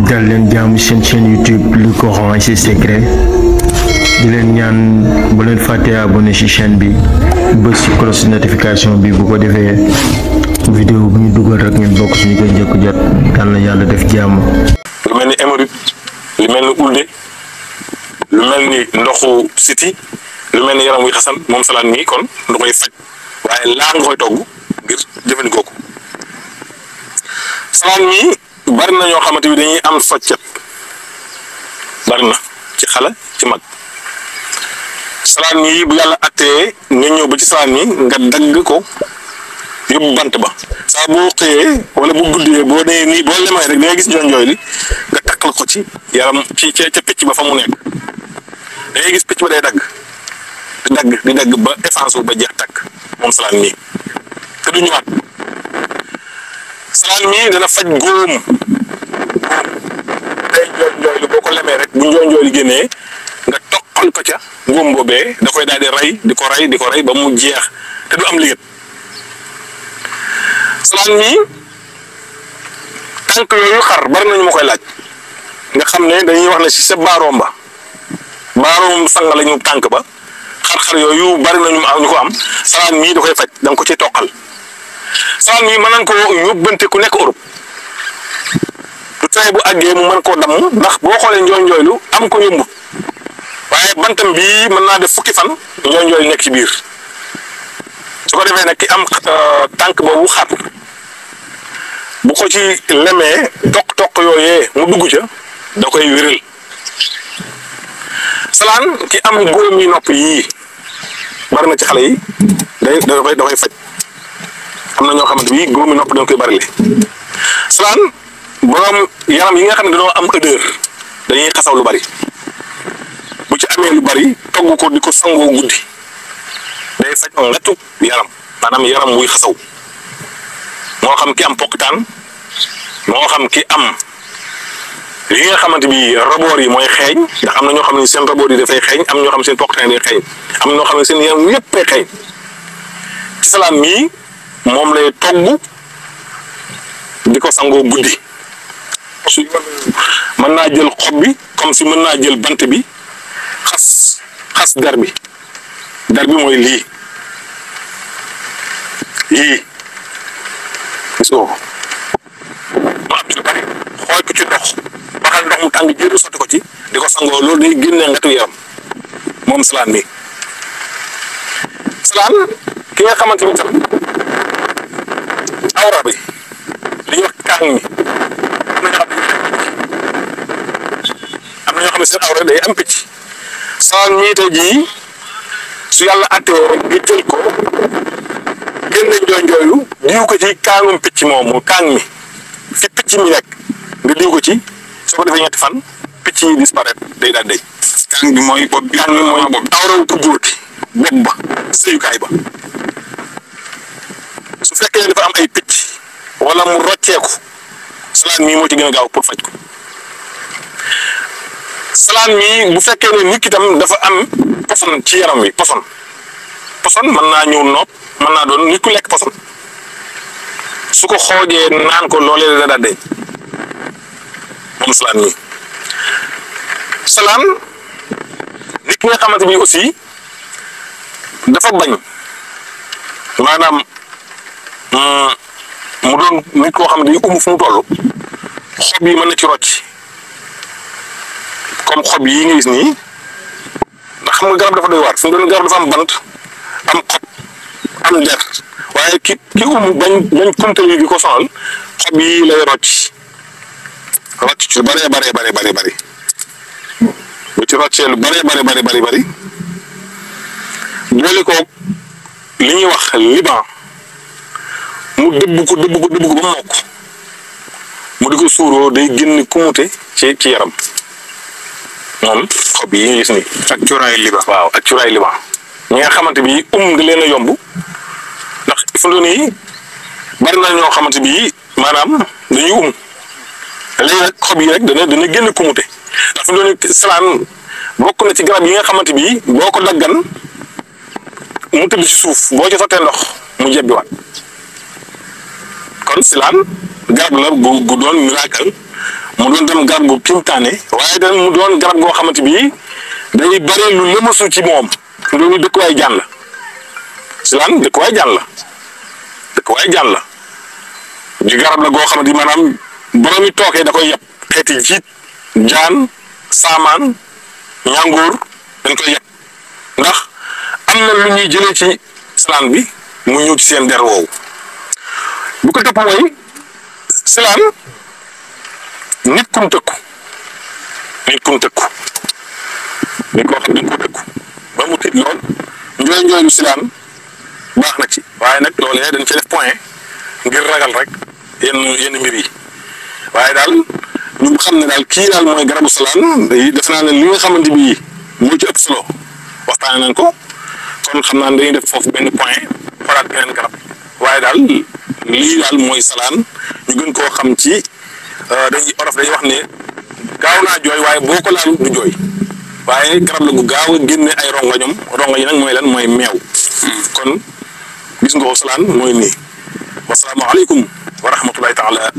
dal leen jaamu seen chaîne YouTube Le Coran et ses secrets di leen ñaan bu leen fàtte abonné ci chaîne bi bës ci cloche notification bi bu ko defee vidéo bu ñu dugal rek ngeen bokk ci ñu koy njëkk jot yal na yàlla def jàmm. lu mel ni hémorroïde lu mel ni ulde lu mel ni ndoxu siti lu mel ni yaram wuy xasan moom salaan mi kon du koy faj waaye laa nga koy togg ngir jëfandikoo ko. salaan mi bari na ñoo xamante bi dañuy am soccet bari na ci xale ci mag salaan mi bu yàlla attee nga ñëw ba ci salaan mi nga dagg ko yóbbu bant ba saa boo xëyee wala bu guddee boo nee nii boo lemay rek da ngay gis njoonjooy li nga takkal ko ci yaram ci ca picc ba fa mu nekk da ngay gis picc ba day dagg di dagg ba effacé ba jeex takk moom salaan mi te du ñëwaat. salaan mi dana faj góom day njoonjooy li boo ko lemee rek bu njoonjooy li génnee nga toqal ko ca góom boobee da koy daal di rey di ko rey ba mu jeex te du am liggéey. salaan mi tànk yooyu xar bari nañu ma koy laaj nga xam ne dañuy wax ne ci sa baaroom sang la ñu tànk ba xar-xar yooyu bari nañu ñu ko am salaan mi da koy faj da nga ko ci toqal. salaan mi mën nañ ko yóbbante ku nekk Europe du tey bu àggee mu mën koo damm ndax boo xoolee njooy-njooylu am ko yómbut waaye bantam bii mën naa def fukki fan njooy-njooylu nekk ci biir su ko defee nag ki am tànk boobu xar bu ko ci lemee toq yooyee mu dugg ca da koy wéral. salaan ki am góom yi nopp yii bari na ci xale yi da koy faj. am na ñoo xamante bi góomi nopp dañ koy barile. salaan borom yaram yi nga xam ne dañoo am odeur dañuy xasaw lu bari bu ci amee lu bari togg ko di ko sangoo guddi day faj ngettu yaram maanaam yaram wuy xasaw moo xam ki am pokkitaan moo xam ki am li nga xamante bi raboor yi mooy xeeñ ndax am na ñoo xam ne seen raboor yi dafay xeeñ am ñoo xam ne seen pokkitaan day xeeñ am ñoo xam ne seen yaram yéppay xeeñ ci salaan mii moom lay togg di ko sangoo guddi su mën naa jël xob bi comme si mën naa jël bant bi xas der bi mooy lii gis nga ko ma am ci bari xool ko ci ndox baxal ndox mu tàng jëru sotti ko ci di ko sangoo loolu day génnee ngatu yaram moom salaan mi. salaan ki nga xamante ni tam awra bi li ñuy wax kaang mi am na ñoo xam ne seen awra day am picc salaan mi tey jii su yàlla attee nga jël ko génne njooy-njooylu diw ko ci kaangum picc moomu kaang mi fi picc mi nekk nga diw ko ci soo ko defee ñetti fan picc yi disparaître day daal dëj. kaang bi mooy bopp bi kaang bi mooy awra wu ko góor gi bopp ba sëyukaay ba su fekkee ne dafa am ay picc wala mu rocceeku salaan mii moo ci gën a gaaw pour faj ko. salaan mii bu fekkee ne nit ki tam dafa am poson ci yaram wi poson mën naa ñëw nopp mën naa doon nit ku lekk poson su ko xoojee naan ko loolee da daal deñ moom salaan mii. salaan nit ki nga xamante bi aussi dafa bañ maanaam mu doon nit koo xam ne day fu mu toll xob yi mën na ci rocc comme xob yi nga gis nii ndax xam nga garab dafa doy waar fu mu doon garab dafa am bant am xob am der waaye ki bañ kumtal yi di ko sonal xob yi lay rocc ci lu bari bu ci roccee lu bari boole ko li ñuy wax liban mu dëbb ko ba mokk mu di ko suuroo day génn kumute ci yaram moom xob yi nga gis ni ak cuuraayu liban. waaw ak cuuraayu liban ñi nga xamante bi da leen a yomb ndax fu mu nii bari na ñoo xamante bi maanaam dañuy léegi nag xob yi rek dana génn kumute ndax fu mu nii salaan bokk na ci garab yi nga xamante bi boo ko daggan mu tëdd ci suuf boo ci sottee ndox mu jebbiwaat kon silaan garab la gu doon miracle mu doon dem garab gu kimtaane waaye tam mu doon garab goo xamante bi day bari lu lëmasu ci moom loolu dëkkuwaay jaan la silaan dëkkuwaay jaan la di garab la goo xamante ni maanaam borom yi tookee da koy yeb xeeti jiit jaan saamaan ñàngoor dañ koy yeb ndax am na lu ñuy jëlee ci silaan bi mu ñëw ci seen der woowu bu ko topp mooy silaan nit kum tëkku nit koo xam dañ ko tëkku ba mu tiit lool njooy silaan baax na ci waaye nag loolee dañ ci def point ngir ragal rek yenn mbir yi waaye daal ñu xam ne daal kii daal mooy garabu salaan def naa ne li nga xamante bi moo ci ëpp solo waxtaane nañ ko kon xam naa ne dañuy def foofu benn point xoolaat beneen garab waaye daal lii daal mooy salaan ñu gën koo xam ci dañuy olof dañuy wax ne gaaw naa jooy waaye boo ko laalu du jooy waaye garab la gu gaaw a génne ay rongañom rongañ yi nag mooy lan mooy meew kon gis nga ko salaan mooy nii wasalaamaaleykum wa rahmatullahi taala